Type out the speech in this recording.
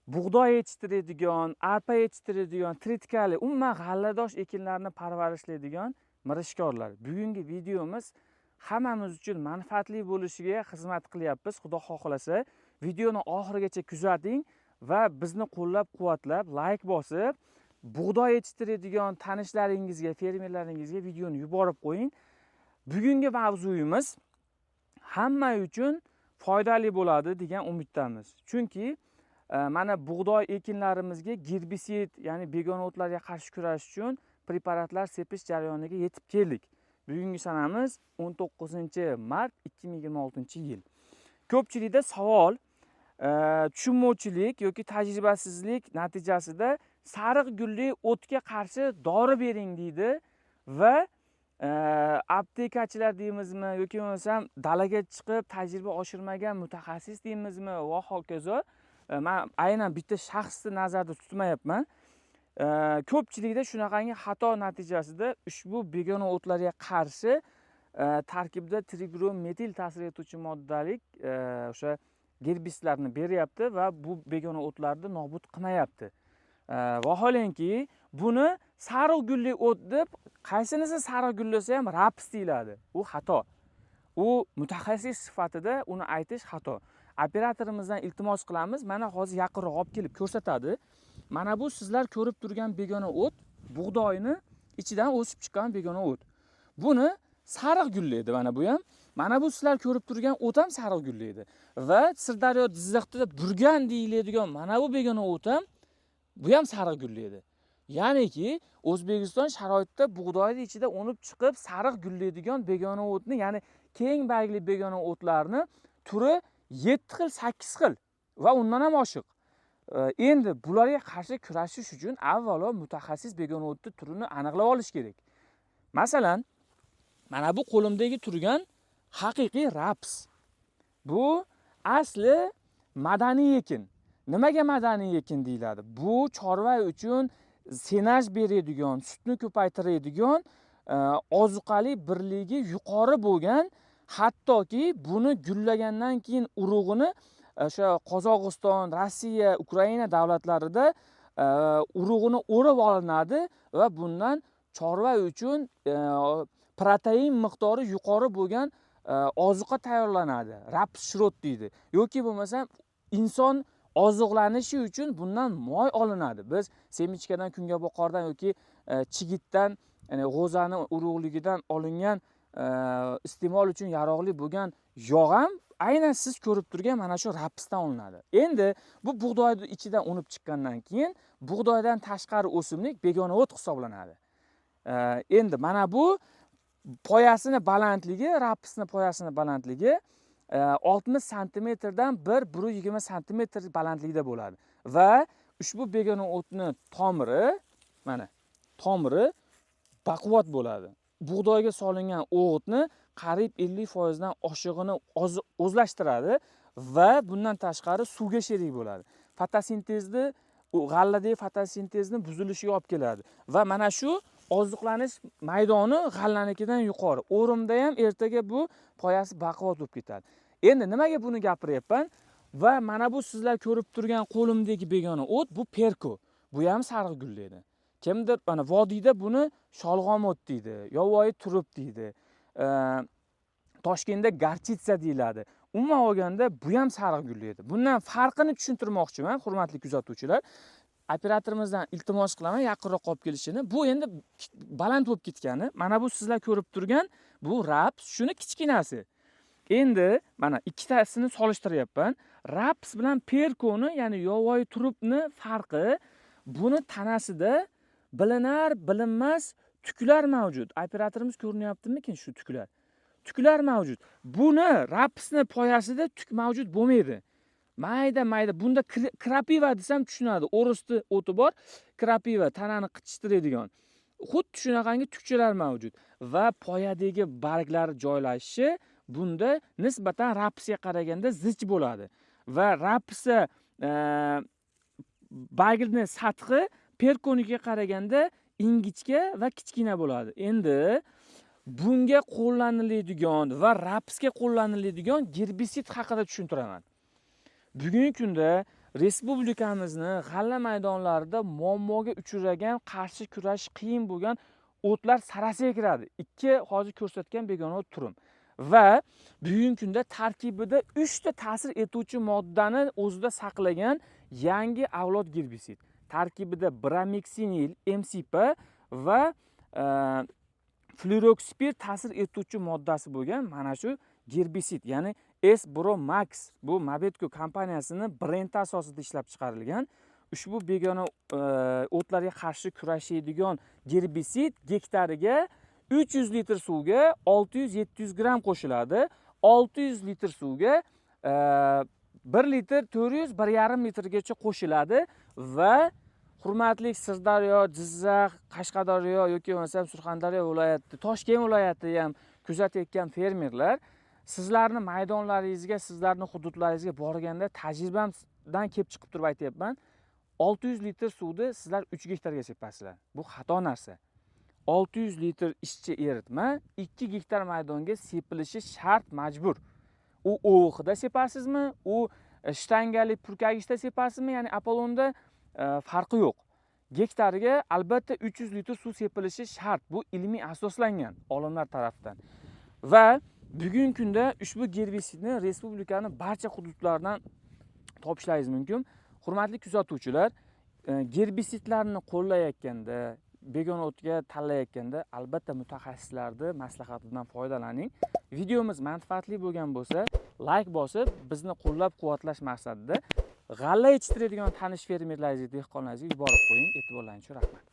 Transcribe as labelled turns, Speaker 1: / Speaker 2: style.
Speaker 1: Bug'doy yetishtiradigan, arpa yetishtiradigan, tritikali, umuman g'alladosh ekinlarni parvarishlaydigan mirishkorlar. Bugungi videomiz hammamiz uchun manfaatli bo'lishiga xizmat qilyapmiz. Xudo xohlasa, videoni oxirigacha kuzating va bizni qo'llab-quvvatlab, like bosib, bug'doy yetishtiradigan tanishlaringizga, fermerlaringizga videoni yuborib qo'ying. Bugungi mavzuyimiz hamma uchun foydali bo'ladi degan umiddamiz. Chunki mana bug'doy ekinlarimizga gerbisid, ya'ni begona o'tlarga qarshi kurashish uchun preparatlar sepish jarayoniga yetib keldik. Bugungi sanamiz 19 mart 2026-yil. Ko'pchilikda savol, tushunmovchilik yoki tajribasizlik natijasida sariq gulli o'tga qarshi dori bering deydi va aptekachilar deymizmi yoki bo'lmasam dalaga chiqib tajriba oshirmagan mutaxassis deymizmi va hokazo. Man aynan bitta shaxsni nazarda tutmayapman. Ko'pchilikda shunaqangi xato natijasida ushbu begona o'tlarga qarshi tarkibida trigrom metil ta'sir etuvchi moddalik o'sha gerbislarni beryapti va bu begona o'tlarni nobud qilmayapti. Vaholanki buni sariq gulli o't deb, qaysinisi sariq gullasa ham raps deyiladi. U xato. U mutaxassis sifatida uni aytish xato. Operatorimizdan iltimos qilamiz, mana hozir yaqinroq olib kelib ko'rsatadi. Mana bu sizlar ko'rib turgan begona o't bug'doyni ichidan o'sib chiqqan begona o't. Buni sariq gullaydi mana bu ham. Mana bu sizlar ko'rib turgan o't ham sariq gullaydi. Va Sirdaryo, Jizzaxda burgan deyiladigan mana bu begona o't ham, bu ham sariq gullaydi. Ya'niki O'zbekiston sharoitida bug'doyni ichida unib chiqib sariq gullaydigan begona o'tni, ya'ni keng bargli begona o'tlarni turi 7 xil, 8 xil va undan ham oshiq. Endi bularga qarshi kurashish uchun avvalo mutaxassis begona o'tni turini aniqlab olish kerak. Masalan, mana bu qo'limdagi turgan haqiqiy raps. Bu asli madaniy ekin. Nimaga madaniy ekin deyiladi? Bu chorva uchun senaj beradigan, sutni ko'paytiradigan, ozuqali birligi yuqori bo'lgan, hattoki buni gullagandan keyin urug'ini o'sha Qozog'iston, Rossiya, Ukraina davlatlarida urug'ini o'rib olinadi va bundan chorva uchun protein miqdori yuqori bo'lgan ozuqa tayyorlanadi. Raps shrot deydi. Yoki bo'lmasam inson oziqlanishi uchun bundan moy olinadi. Biz семечка dan, kungaboqardan yoki chigitdan, ya'ni g'o'zani urug'ligidan olingan iste'mol uchun yaroqli bo'lgan yog' ham aynan siz ko'rib turgan mana shu rapsdan olinadi. Endi bu bug'doyni ichidan unib chiqqandan keyin bug'doydan tashqari o'simlik begona o't hisoblanadi. Endi mana bu poyasini balandligi, rapsni poyasini balandligi 60 santimetrdan 1-1,20 santimetr balandlikda bo'ladi. Va ushbu begona o'tni tomiri, mana tomiri baquvvat bo'ladi. Bug'doyga solingan o'g'itni qariyb 50% dan oshig'ini o'zlashtiradi va bundan tashqari suvga sherik bo'ladi. Fotosintezni, u g'alladagi fotosintezni buzilishiga olib keladi va mana shu oziqlanish maydoni g'allanikidan yuqori. O'rimda ham ertaga bu poyasi baquvvat bo'lib ketadi. Endi nimaga buni gapiryapman? Va mana bu sizlar ko'rib turgan qo'limdagi begona o't bu perko. Bu ham sariq gullaydi. Kimdir mana vodiyda buni sholg'om o't deydi, yovvoyi turib deydi. Toshkentda горчица deyiladi. Umuman olganda bu ham sariq gullaydi. Bundan farqini tushuntirmoqchiman, hurmatli kuzatuvchilar. Operatorimizdan iltimos qilaman yaqinroq olib kelishini. Bu endi baland bo'lib ketgani. Mana bu sizlar ko'rib turgan bu raps, shuni kichkinasi. Endi mana ikkitasini solishtiryapman. Raps bilan perkoni, ya'ni yovvoyi turupni farqi buni tanasida bilinar bilinmas tuklar mavjud. Operatorimiz, ko'rinyaptimikin shu tuklar? Tuklar mavjud. Buni, rapsni poyasida tuk mavjud bo'lmaydi. Mayda mayda bunda крапива desam tushunadi. O'risni o'ti bor, крапива, tanani qichishtiradigan. Xuddi shunaqangi tukchalar mavjud va poyadagi barglar joylashishi bunda nisbatan rapsga qaraganda zich bo'ladi. Va rapsi bargini sathi perkonikiga qaraganda ingichka va kichkina bo'ladi. Endi bunga qo'llaniladigan va rapsga qo'llaniladigan gerbisid haqida tushuntiraman. Bugungi kunda Respublikamizni g'alla maydonlarida muammoga uchragan, qarshi kurashish qiyin bo'lgan o'tlar sarasiga kiradi. 2 hozir ko'rsatgan begona o't turim. Va bugungi kunda tarkibida 3 ta ta'sir etuvchi moddani o'zida saqlagan yangi avlod gerbisid. Tarkibida brameksinil, MCP va fluroxipir ta'sir etuvchi moddasi bo'lgan mana shu gerbisid, ya'ni S-Bro Max, bu Mabetko kompaniyasining brendi asosida ishlab chiqarilgan. Ushbu begona o'tlarga qarshi kurashadigan gerbisid gektariga 300 litr suvga 600-700 gramm qo'shiladi. 600 litr suvga 1 litr 400, bir yarim litrgacha qo'shiladi va hurmatli Sirdaryo, Jizzax, Qashqadaryo yoki bo'lmasam Surxondaryo viloyati, Toshkent viloyati ham kuzatayotgan fermerlar, sizlarni maydonlaringizga, sizlarni hududlaringizga borganda tajribamdan kelib chiqib turib aytyapman, 600 litr suvni sizlar 3 gektarga sepasizlar. Bu xato narsa. 600 litr ishchi eritma 2 gektar maydonga sepilishi shart, majbur. U o'g'ida sepasizmi, u shtangali purkagichda sepasizmi, ya'ni Apollonda, farqi yo'q. Gektariga albatta 300 litr suv sepilishi shart. Bu ilmiy asoslangan olimlar tarafidan. Va bugungi kunda ushbu gerbisidni respublikaning barcha hududlaridan topishlaringiz mumkin. Hurmatli kuzatuvchilar, gerbisidlarni qo'llayotganda, begona o'tga tanlayotganda albatta mutaxassislarning maslahatidan foydalaning. Videomiz manfaatli bo'lgan bo'lsa, like bosib, bizni qo'llab-quvvatlash maqsadida g'alla yetishtiradigan tanish fermerlaringizga, dehqonlaringizga yuborib qo'ying. E'tiborlaringiz uchun rahmat.